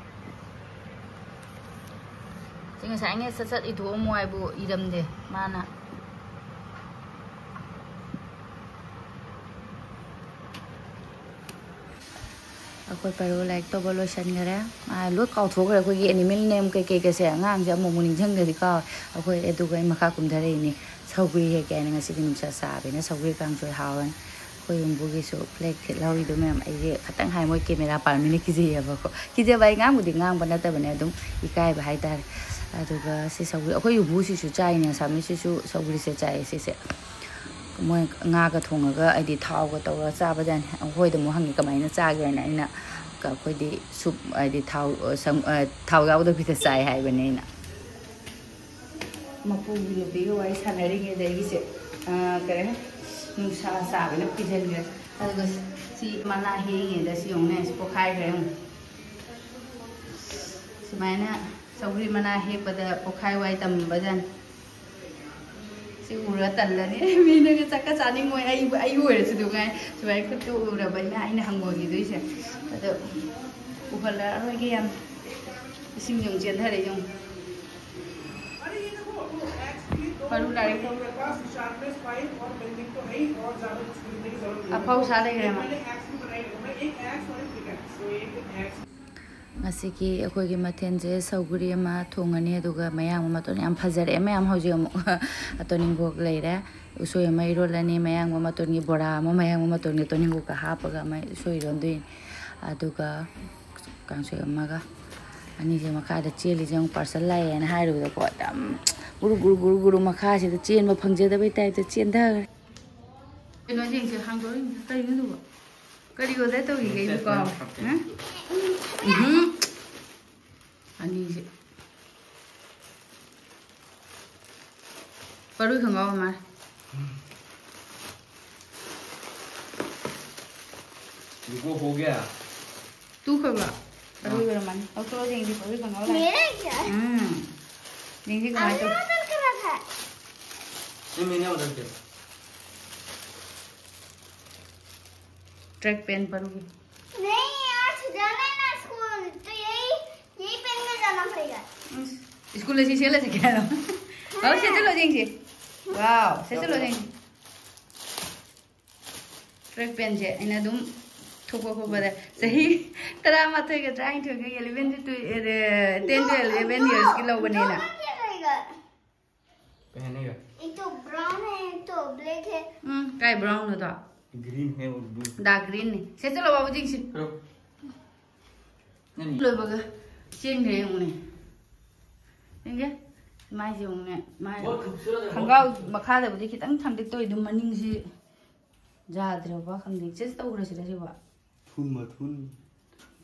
ꯁꯤ ꯉꯁꯥꯏꯉꯩ ꯁꯠ ꯁꯠ ꯏꯊꯣꯛꯑꯝꯃꯣ ꯍꯥꯏꯕꯨ ꯏꯔꯝꯗꯦ ꯃꯥꯅ꯫ ꯑꯩꯈꯣꯏ ꯄꯔꯨ ꯂꯥꯏꯔꯤꯛ ꯇꯧꯕ ꯂꯣꯏꯁꯤꯟꯈꯔꯦ꯫ ꯃꯥ ꯂꯣꯏ ꯀꯥꯎꯊꯣꯛꯈ꯭ꯔꯦ꯫ ꯑꯩꯈꯣꯏꯒꯤ animal name ꯀꯩꯀꯩꯒꯁꯦ ꯑꯉꯥꯡꯁꯦ ꯑꯃꯨꯛ ꯑꯃꯨꯛ ꯅꯤꯡꯁꯤꯡꯗ꯭ꯔꯗꯤ ꯀꯥꯎꯋꯦ꯫ ꯑꯩꯈꯣꯏ ꯑꯗꯨꯒ ꯑꯩ ꯃꯈꯥ ꯀꯨꯝꯊꯔꯛꯏꯅꯦ꯫ ꯁꯧꯒ꯭ꯔꯤ ꯍꯦꯛꯀꯦ ꯍꯥꯏꯅ ꯉꯁꯤꯗꯤ ꯅꯨꯡꯁꯥ ꯁꯥꯕꯅꯤꯅ ꯁꯧꯒ꯭ꯔꯤ ꯀꯥꯡꯁꯣꯏ ꯍꯥꯎꯔꯅꯤ꯫ ꯑꯩꯈꯣꯏ ꯌꯨꯝꯕꯨꯒꯤꯁꯨ flag ꯊꯦꯠꯍꯧꯔꯤꯗꯣ ꯃꯌꯥꯝ ꯑꯩꯁꯦ ꯈꯇꯪ ꯍꯥꯏ ꯃꯣꯏ camera ꯄꯥꯟꯕꯅꯤꯅ ꯀꯤꯖꯩꯌꯦꯕꯀꯣ꯫ ꯀꯤꯖꯕ ꯑꯩ ꯉꯥꯡꯕꯨꯗꯤ ꯉꯥꯡꯕ ꯅꯠꯇꯕꯅꯦ, ꯑꯗꯨꯝ ꯏꯀꯥꯏꯕ ꯍꯥꯏꯇꯥꯔꯦ꯫ ꯑꯗꯨꯒ ꯁꯤ ꯁꯧꯒ꯭ꯔꯤ ꯑꯩꯈꯣꯏ ꯌꯨꯝꯕꯨꯁꯤꯁꯨ ꯆꯥꯏꯅꯦ, ꯑꯁꯥꯃꯤꯁꯤꯁꯨ ꯁꯧꯒ꯭ꯔꯤꯁꯦ ꯆꯥꯏꯌꯦ ꯁꯤꯁꯦ꯫ ꯃꯣꯏ ꯉꯥꯒ ꯊꯣꯡꯉꯒ ꯍꯥꯏꯗꯤ ꯊꯥꯎꯒ ꯇꯧꯔꯒ ꯆꯥꯕꯖꯥꯠꯅꯤ꯫ ꯑꯩꯈꯣꯏꯗ ꯑꯃꯨꯛ ꯍꯪꯉꯤ ꯀꯃꯥꯏꯅ ꯆꯥꯒꯦꯅ꯫ ꯑꯩꯅ ꯀ-, ꯑꯩꯈꯣꯏꯗꯤ soup ꯍꯥꯏꯗꯤ ꯊꯥꯎ, ꯑ, ꯁꯪ-, ꯑ, ꯊꯥꯎ ꯌꯥꯎꯗꯕꯤꯗ ꯆꯥꯏ ꯍꯥꯏꯕꯅꯦ ꯑꯩꯅ꯫ ꯃꯄꯨꯒꯤ ꯅꯨꯄꯤꯒ ꯋꯥꯔꯤ ꯁꯥꯟꯅꯔꯤꯉꯩꯗ ꯑꯩꯒꯤꯁꯦ, ꯑ, ꯀꯔꯤ ꯍꯥꯏ, ꯅꯨꯡꯁꯥ ꯁꯥꯕꯅ ꯀꯤꯖꯟꯈ꯭ꯔꯦ꯫ ꯑꯗꯨꯒ ꯁꯤ ꯃꯅꯥ ꯍꯦꯛꯏꯉꯩꯗ ꯁꯤ ꯌꯦꯡꯉꯨꯅꯦ, ꯁꯤ ꯄꯣꯛꯈꯥꯏꯈ꯭ꯔꯦ ꯌꯦꯡꯉꯨ꯫ ꯁꯨꯃꯥꯏꯅ ꯁꯧꯒ꯭ꯔꯤ ꯃꯅꯥ ꯍꯦꯛꯄꯗ ꯄꯣꯛꯈꯥꯏ ꯋꯥꯏ ꯇꯝꯕꯖꯥꯠꯅꯤ꯫ ꯁꯤ ꯎꯔ ꯇꯜꯂꯅꯤ꯫ ꯃꯤꯅꯒ ꯆꯥꯛꯀ ꯆꯥꯅꯤꯡꯉꯣꯏ꯫ ꯑꯩ, ꯑꯩ ꯑꯣꯏꯔꯁꯨ ꯑꯗꯨ ꯉꯥꯏ꯫ ꯁꯨꯃꯥꯏꯅ ꯈꯨꯠꯇꯨ ꯎꯔꯕ ꯑꯩꯅ, ꯑꯩꯅ ꯍꯪꯒꯣꯏꯈꯤꯗꯣꯏꯁꯦ꯫ ꯑꯗꯣ ꯎꯍꯜꯂꯔꯣꯏꯒꯦ ꯌꯥꯝ꯫ ꯏꯁꯤꯡ ꯌꯦꯡꯉꯨ ꯆꯦꯟꯊꯔꯦ ꯌꯦꯡꯉꯨ꯫ ꯃꯔꯨ ꯂꯥꯏꯔꯤꯛ ꯇꯧ꯫ ꯑꯐꯧ ꯁꯥ ꯂꯩꯈ꯭ꯔꯦ ꯃꯥ꯫ ꯉꯁꯤꯒꯤ ꯑꯩꯈꯣꯏꯒꯤ ꯃꯊꯦꯜꯁꯦ ꯁꯧꯒꯔꯤ ꯑꯃ ꯊꯣꯡꯉꯅꯤ, ꯑꯗꯨꯒ ꯃꯌꯥꯡꯕ ꯃꯇꯣꯟ ꯌꯥꯝ ꯐꯖꯔꯛꯑꯦ ꯃꯌꯥꯝ꯫ ꯍꯧꯖꯤꯛ ꯑꯃꯨꯛ ꯇꯣꯅꯤꯡꯈꯣꯛ ꯂꯩꯔꯦ, ꯎꯁꯣꯏ ꯑꯃ ꯏꯔꯣꯜꯂꯅꯤ, ꯃꯌꯥꯡꯕ ꯃꯇꯣꯟꯒꯤ ꯕꯣꯔꯥ ꯑꯃ, ꯃꯌꯥꯡꯕ ꯃꯇꯣꯟꯒꯤ ꯇꯣꯅꯤꯡꯈꯣꯛꯀ ꯍꯥꯞꯄꯒ ꯑꯃ ꯎꯁꯣꯏ ꯏꯔꯣꯟꯗꯣꯏꯅꯤ꯫ ꯑꯗꯨꯒ ꯀꯥꯡꯁꯣꯏ ꯑꯃꯒ꯫ ꯑꯅꯤꯁꯦ ꯃꯈꯥꯗ ꯆꯦꯜꯂꯤꯁꯦ ꯑꯃꯨꯛ ꯄꯥꯔꯁꯦꯜ ꯂꯥꯛꯑꯦꯅ ꯍꯥꯏꯔꯨꯕꯗꯀꯣ, ꯑꯗꯨꯝ ꯒꯨꯔꯨ ꯒꯨꯔꯨ ꯒꯨꯔꯨ ꯒꯨꯔꯨ ꯃꯈꯥꯁꯤꯗ ꯆꯦꯟꯕ ꯐꯪꯖꯗꯕꯩ ꯇꯥꯏꯞꯇ ꯆꯦꯟꯊꯈ꯭ꯔꯦ꯫ ꯀꯩꯅꯣ ꯌꯦꯡꯁꯦ, ꯍꯥꯡꯗꯣꯛꯑꯣ ꯌꯦꯡꯁꯦ꯫ ꯀꯔꯤꯅꯣ ꯑꯗꯨꯕꯣ? ꯀꯔꯤ order ꯇꯧꯈꯤꯒꯦ ꯑꯩꯕꯨ ꯀꯥꯎꯔꯦ꯫ ꯍꯥ? ꯎꯝꯍꯨꯝ꯫ ꯑꯅꯤꯁꯦ꯫ ꯄꯔꯨꯏ ꯈꯣꯡꯒ꯭ꯔꯥꯎ ꯑꯃ꯫ रुको, हो गया। ꯇꯨꯈ꯭ꯔꯕ? ꯑꯔꯣꯏꯕ ꯑꯣꯏꯔꯝꯃꯅꯤ꯫ ꯂꯧꯊꯣꯛꯑꯣ ꯌꯦꯡꯁꯤ, ꯄꯔꯨꯏ ꯈꯣꯡꯒ꯭ꯔꯥꯎ ꯂꯥꯛꯑꯦ꯫ मेरा क्या? ꯎꯝ꯫ ꯌꯦꯡꯁꯤ ꯀꯃꯥꯏꯅ ꯑभी ꯇꯧ-, ऑर्डर करा था। नहीं, मैंने ऑर्डर किया था। ट्रैक पैंट परूंगी। नहीं, आज जाना है ना स्कूल, तो यही, यही पहन के जाना पड़ेगा। स्कूल ऐसी सेल ऐसे कह रहा हूँ। और सेचल हो जाएंगे। वाओ, सेचल हो जाएंगे। ट्रैक पैंट ꯁꯦ ꯑꯩꯅ ꯑꯗꯨꯝ ꯊꯣꯛꯄ ꯈꯣꯠꯄꯗ ꯆꯍꯤ ꯇꯔꯥꯃꯥꯊꯣꯏꯒ ꯇꯔꯥꯅꯤꯊꯣꯏꯒ eleven to, ten to eleven years ꯀꯤ ꯂꯧꯕꯅꯦꯅ꯫ दोनों क्या रहेगा? पहनेगा। एक तो ब्राउन है, एक तो ब्लैक है। ꯎꯝ, ꯀꯥꯏ ꯕ꯭ꯔꯥꯎꯟꯅꯣꯗꯣ? ग्रीन है और ब्लू। ꯗꯥꯔꯛ ꯒ꯭ꯔꯤꯟꯅꯤ꯫ ꯁꯦ, ꯆꯠꯂꯣ, ꯕꯥꯕꯨꯖꯤꯡꯁꯤ꯫ ꯀꯩꯅꯣ? ꯅꯪꯒꯤ ꯂꯣꯏꯕꯒ ꯆꯦꯟꯈ꯭ꯔꯦ ꯌꯦꯡꯉꯨꯅꯦ꯫ ꯌꯦꯡꯒꯦ꯫ ꯃꯥꯏꯁꯦ ꯌꯦꯡꯉꯨꯅꯦ꯫ ꯃꯥꯏ ꯕꯣꯠ ꯈꯨꯞꯁꯤꯜꯂꯒ ꯈꯣꯡꯒ꯭ꯔꯥꯎ ꯃꯈꯥꯗꯕꯨꯗꯤ ꯈꯤꯇꯪ ꯊꯥꯡꯗꯤꯛ ꯇꯧꯏ, ꯑꯗꯨꯝ ꯃꯅꯤꯡꯁꯤ ꯌꯥꯗ꯭ꯔꯕ ꯈꯪꯗꯦ꯫ ꯆꯦꯁ ꯇꯧꯈ꯭ꯔꯁꯤꯔ ꯁꯤꯕꯣ? ꯊꯨꯟ ꯃꯊꯨꯟ꯫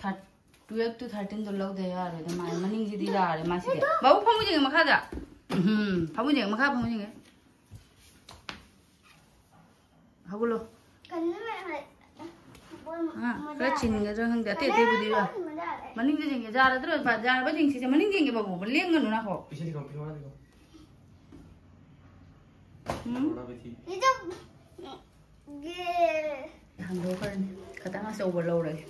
Thir-, twelve to thirteen ꯗꯣ ꯂꯧꯗ ꯌꯥꯔꯣꯏꯗ ꯃꯥꯜꯂꯦ꯫ ꯃꯅꯤꯡꯁꯤꯗꯤ ꯌꯥꯔꯦ ꯃꯥꯁꯤꯗꯤ꯫ ꯕꯥꯕꯨ ꯐꯃꯨꯡ ꯌꯦꯡꯉꯦ ꯃꯈꯥꯗ꯫ ꯎꯝ, ꯐꯃꯨꯡ ꯌꯦꯡꯉꯦ, ꯃꯈꯥ ꯐꯃꯨꯡ ꯌꯦꯡꯉꯦ꯫ ꯍꯧꯒꯠꯂꯣ꯫ ꯑꯥ, ꯈꯔ ꯆꯤꯟꯒꯗ꯭ꯔꯥ ꯈꯪꯗꯦ꯫ ꯑꯇꯩ ꯑꯇꯩꯕꯨꯗꯤ ꯌꯥ-, ꯃꯅꯤꯡꯗ ꯌꯦꯡꯒꯦ꯫ ꯌꯥꯔꯗ꯭ꯔꯣ? ꯌꯥꯔꯕ ꯌꯦꯡꯁꯤꯁꯦ꯫ ꯃꯅꯤꯡ ꯌꯦꯡꯒꯦ ꯕꯥꯕꯨ꯫ ꯂꯦꯡꯒꯅꯨ ꯅꯈꯣ꯫ ꯄꯤꯁꯦ ꯗꯤꯈꯥꯎ, ꯄꯤꯁꯦ ꯗꯤꯈꯥꯎ꯫ ꯎꯝ? ꯊꯣꯔꯥ ꯄꯤꯁꯤ꯫ ꯍꯥꯡꯗꯣꯛꯈ꯭ꯔꯅꯤ꯫ ꯈꯤꯇꯪ ꯑꯆꯧꯕ ꯂꯧꯔꯒꯦ꯫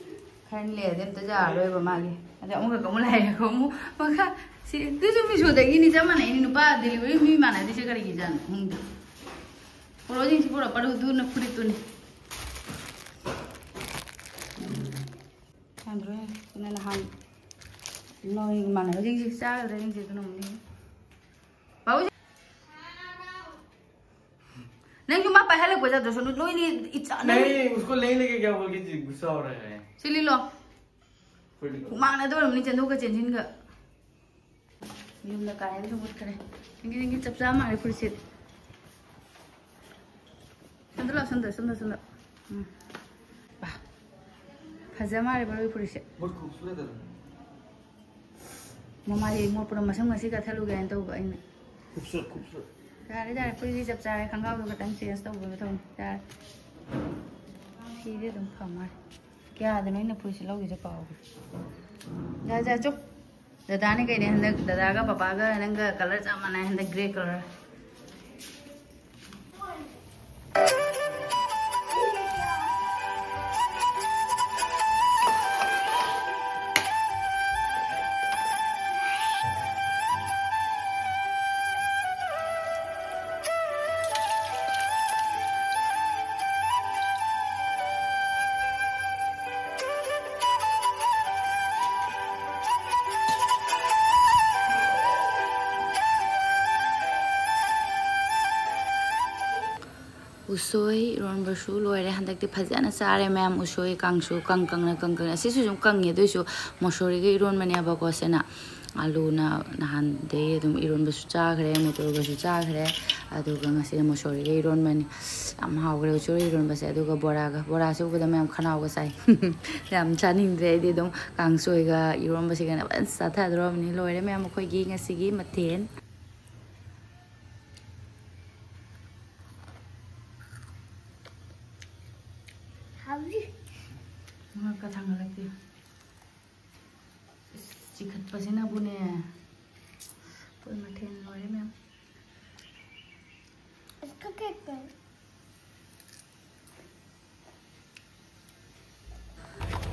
ꯈꯔ ꯂꯩꯔꯗꯤ ꯑꯝꯇ ꯌꯥꯔꯔꯣꯏꯕ ꯃꯥꯒꯤ꯫ ꯑꯗ ꯑꯃꯨꯛꯈꯛ ꯑꯃꯨꯛ ꯂꯥꯛꯑꯦ꯫ ꯑꯃꯨꯛ ꯃꯈꯥ꯫ ꯁꯤ, ꯑꯗꯨꯁꯨ ꯃꯤꯁꯣꯗꯒꯤꯅꯤ, ꯆꯞ ꯃꯥꯟꯅꯩꯅꯤ꯫ ꯅꯨꯄꯥ delivery ꯃꯤ ꯃꯥꯟꯅꯗ꯭ꯔꯤꯁꯦ ꯀꯔꯤꯒꯤꯖꯥꯠꯅꯣ ꯈꯪꯗꯦ꯫ ꯄꯣꯔꯛꯑꯣ ꯌꯦꯡꯁꯤ, ꯄꯣꯔꯛꯑꯣ꯫ ꯄꯔꯨꯗꯨꯅ ꯐꯨꯔꯤꯠꯇꯨꯅꯤ꯫ ꯁꯥꯟꯗ꯭ꯔꯣ, ꯁꯤꯅ ꯅꯍꯥꯟ ꯅꯣꯏ ꯏꯃꯥꯟꯅꯕꯁꯤꯡꯁꯦ ꯆꯥꯒꯗ꯭ꯔꯥ ꯌꯦꯡꯁꯦ, ꯑꯗꯨꯅ ꯑꯃꯨꯛ ꯌꯦꯡꯉꯦ꯫ ꯄꯥꯕꯨꯡ, ꯅꯪꯁꯨ ꯃꯥ ꯄꯥꯏꯍꯜꯂꯛꯄ ꯆꯠꯇ꯭ꯔꯁꯨ ꯅꯣꯏꯅꯤ ꯏꯆꯥ, ꯅꯪ नहीं, उसको लेने के क्या बोल के जी गुस्सा हो रहा है। ꯁꯤ ꯂꯤꯂꯣ꯫ ꯍꯨꯃꯥꯡꯅ ꯑꯗꯨ ꯑꯣꯏꯔꯝꯅꯤ, ꯆꯦꯟꯊꯣꯛꯀ ꯆꯦꯟꯁꯤꯟꯒ꯫ ꯌꯨꯝꯗ ꯀꯥꯏꯅꯁꯨ ꯃꯨꯠꯈ꯭ꯔꯦ꯫ ꯅꯪꯒꯤ, ꯅꯪꯒꯤ ꯆꯞ ꯆꯥ ꯃꯥꯜꯂꯦ ꯐꯨꯔꯤꯠꯁꯦ꯫ ꯁꯣꯝꯗ ꯂꯥꯎ, ꯁꯣꯝꯗ, ꯁꯣꯝꯗ, ꯁꯣꯝꯗ꯫ ꯎꯝ꯫ ꯋꯥ꯫ ꯐꯖ ꯃꯥꯜꯂꯦ ꯃꯔꯣꯏ ꯐꯨꯔꯤꯠꯁꯦ꯫ बहुत खूबसूरत है। ꯃꯃꯥꯏ ꯃꯣꯠꯄꯅ ꯃꯁꯝ ꯉꯁꯤ ꯀꯛꯊꯠꯂꯨꯒꯦ ꯍꯥꯏꯅ ꯇꯧꯕ ꯑꯩꯅ꯫ खूबसूरत, खूबसूरत। ꯌꯥꯔꯦ, ꯌꯥꯔꯦ, ꯐꯨꯔꯤꯠꯁꯤ ꯆꯞ ꯆꯥꯔꯦ, ꯈꯣꯡꯒ꯭ꯔꯥꯎꯗꯣ ꯈꯛꯇꯪ change ꯇꯧꯕ ꯃꯊꯧꯅꯤ꯫ ꯌꯥꯔꯦ꯫ ꯐꯤꯗꯤ ꯑꯗꯨꯝ ꯐ ꯃꯥꯜꯂꯦ꯫ ꯀꯌꯥꯗꯅꯣ ꯑꯩꯅ ꯐꯨꯔꯤꯠꯁꯦ ꯂꯧꯈꯤꯁꯦ ꯀꯥꯎꯈ꯭ꯔꯦ꯫ ꯌꯥꯔꯦ, ꯌꯥꯔꯦ, ꯆꯣ꯫ ꯗꯗꯥꯅꯦ ꯀꯩꯅꯦ ꯍꯟꯗꯛ, ꯗꯗꯥꯒ ꯄꯄꯥꯒ ꯅꯪꯒ colour ꯆꯞ ꯃꯥꯟꯅꯩ ꯍꯟꯗꯛ, grey colour꯫ ꯎꯁꯣꯏ ꯏꯔꯣꯟꯕꯁꯨ ꯂꯣꯏꯔꯦ꯫ ꯍꯟꯗꯛꯇꯤ ꯐꯖꯅ ꯆꯥꯔꯦ ꯃꯌꯥꯝ꯫ ꯎꯁꯣꯏ ꯀꯥꯡꯁꯨ ꯀꯪ ꯀꯪꯅ, ꯀꯪ ꯀꯪꯅ꯫ ꯑꯁꯤꯁꯨ ꯁꯨꯝ ꯀꯪꯉꯦ, ꯑꯗꯨꯏꯁꯨ ꯃꯣꯁꯣꯔꯤꯒ ꯏꯔꯣꯟꯕꯅꯦꯕꯀꯣ ꯁꯤꯅ꯫ ꯑꯂꯨꯅ ꯅꯍꯥꯟꯗꯩ ꯑꯗꯨꯝ ꯏꯔꯣꯟꯕꯁꯨ ꯆꯥꯈ꯭ꯔꯦ, ꯃꯣꯇꯣꯔꯒꯁꯨ ꯆꯥꯈ꯭ꯔꯦ꯫ ꯑꯗꯨꯒ ꯉꯁꯤꯅ ꯃꯣꯁꯣꯔꯤꯒ ꯏꯔꯣꯟꯕꯅꯤ꯫ ꯌꯥꯝ ꯍꯥꯎꯈ꯭ꯔꯦ ꯎꯁꯣꯏ ꯏꯔꯣꯟꯕꯁꯦ꯫ ꯑꯗꯨꯒ ꯕꯣꯔꯥꯒ, ꯕꯣꯔꯥꯁꯦ ꯎꯕꯗ ꯃꯌꯥꯝ ꯈꯅꯥꯎꯒ ꯆꯥꯏ꯫ ꯌꯥꯝ ꯆꯥꯅꯤꯡꯗ꯭ꯔꯦ ꯑꯩꯗꯤ꯫ ꯑꯗꯨꯝ ꯀꯥꯡꯁꯣꯏꯒ ꯏꯔꯣꯟꯕꯁꯤꯒꯅ ꯐꯖꯅ ꯆꯥꯊꯗ꯭ꯔꯣꯕꯅꯤ꯫ ꯂꯣꯏꯔꯦ ꯃꯌꯥꯝ ꯑꯩꯈꯣꯏꯒꯤ ꯉꯁꯤꯒꯤ ꯃꯊꯦꯜ꯫ ꯍꯥꯎꯖꯤ꯫ ꯉꯥꯛꯀ ꯊꯥꯡꯒꯠꯂꯛꯇꯦ꯫ ꯏꯁ, ꯆꯤꯈꯠꯄꯁꯤꯅꯕꯨꯅꯦ꯫ ꯑꯩꯈꯣꯏ ꯃꯊꯦꯜ ꯂꯣꯏꯔꯦ ꯃꯌꯥꯝ꯫ ꯑꯁ, ꯀꯛꯀꯦ꯫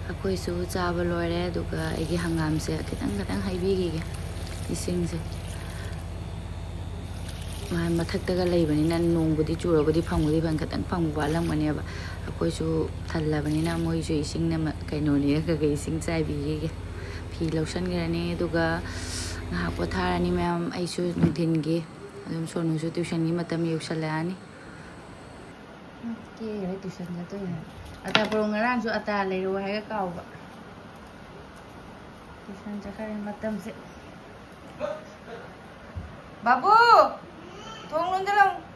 ꯑꯩꯈꯣꯏꯁꯨ ꯆꯥꯕ ꯂꯣꯏꯔꯦ, ꯑꯗꯨꯒ ꯑꯩꯒꯤ ꯍꯪꯒꯥꯝꯁꯦ ꯈꯤꯇꯪ ꯈꯤꯇꯪ ꯍꯩꯕꯤꯈꯤꯒꯦ, ꯏꯁꯤꯡꯁꯦ꯫ ꯃꯥ ꯃꯊꯛꯇꯒ ꯂꯩꯕꯅꯤꯅ ꯅꯣꯡꯕꯨꯗꯤ ꯆꯨꯔꯕꯨꯗꯤ ꯐꯪꯕꯨꯗꯤ ꯐꯪ-, ꯈꯤꯇꯪ ꯐꯪꯕ ꯋꯥꯠꯂꯝꯒꯅꯦꯕ꯫ ꯑꯩꯈꯣꯏꯁꯨ ꯊꯜꯂꯕꯅꯤꯅ ꯃꯣꯏꯁꯨ ꯏꯁꯤꯡꯅ ꯃ-, ꯀꯩꯅꯣꯅꯤꯅ ꯈꯔ ꯈꯔ ꯏꯁꯤꯡ ꯆꯥꯏꯕꯤꯈꯤꯒꯦ꯫ ꯐꯤ ꯐꯤ ꯂꯧꯁꯟꯈ꯭ꯔꯅꯤ, ꯑꯗꯨꯒ ꯉꯥꯏꯍꯥꯛ ꯄꯣꯊꯥꯔꯅꯤ ꯃꯌꯥꯝ꯫ ꯑꯩꯁꯨ ꯅꯨꯡꯊꯤꯟꯒꯤ ꯑꯗꯨꯝ, ꯁꯣꯅꯨꯁꯨ tuitionꯒꯤ ꯃꯇꯝ ꯌꯧꯁꯜꯂꯛꯑꯅꯤ꯫ ꯀꯦꯈ꯭ꯔꯦ, tuition ꯆꯠꯇꯣꯏꯅꯦ꯫ ꯑꯇꯥ ꯄꯨꯔꯛꯑꯣ, ꯉꯔꯥꯡꯁꯨ ꯑꯇꯥ ꯂꯩꯔꯛꯑꯣ ꯍꯥꯏꯔꯒ ꯀꯥꯎꯕ꯫ Tuition ꯆꯠꯈ꯭ꯔꯦ ꯃꯇꯝꯁꯦ꯫ ꯕꯥꯕꯨ! ꯊꯣꯡ ꯂꯣꯟꯖꯜꯂꯝꯃꯨ꯫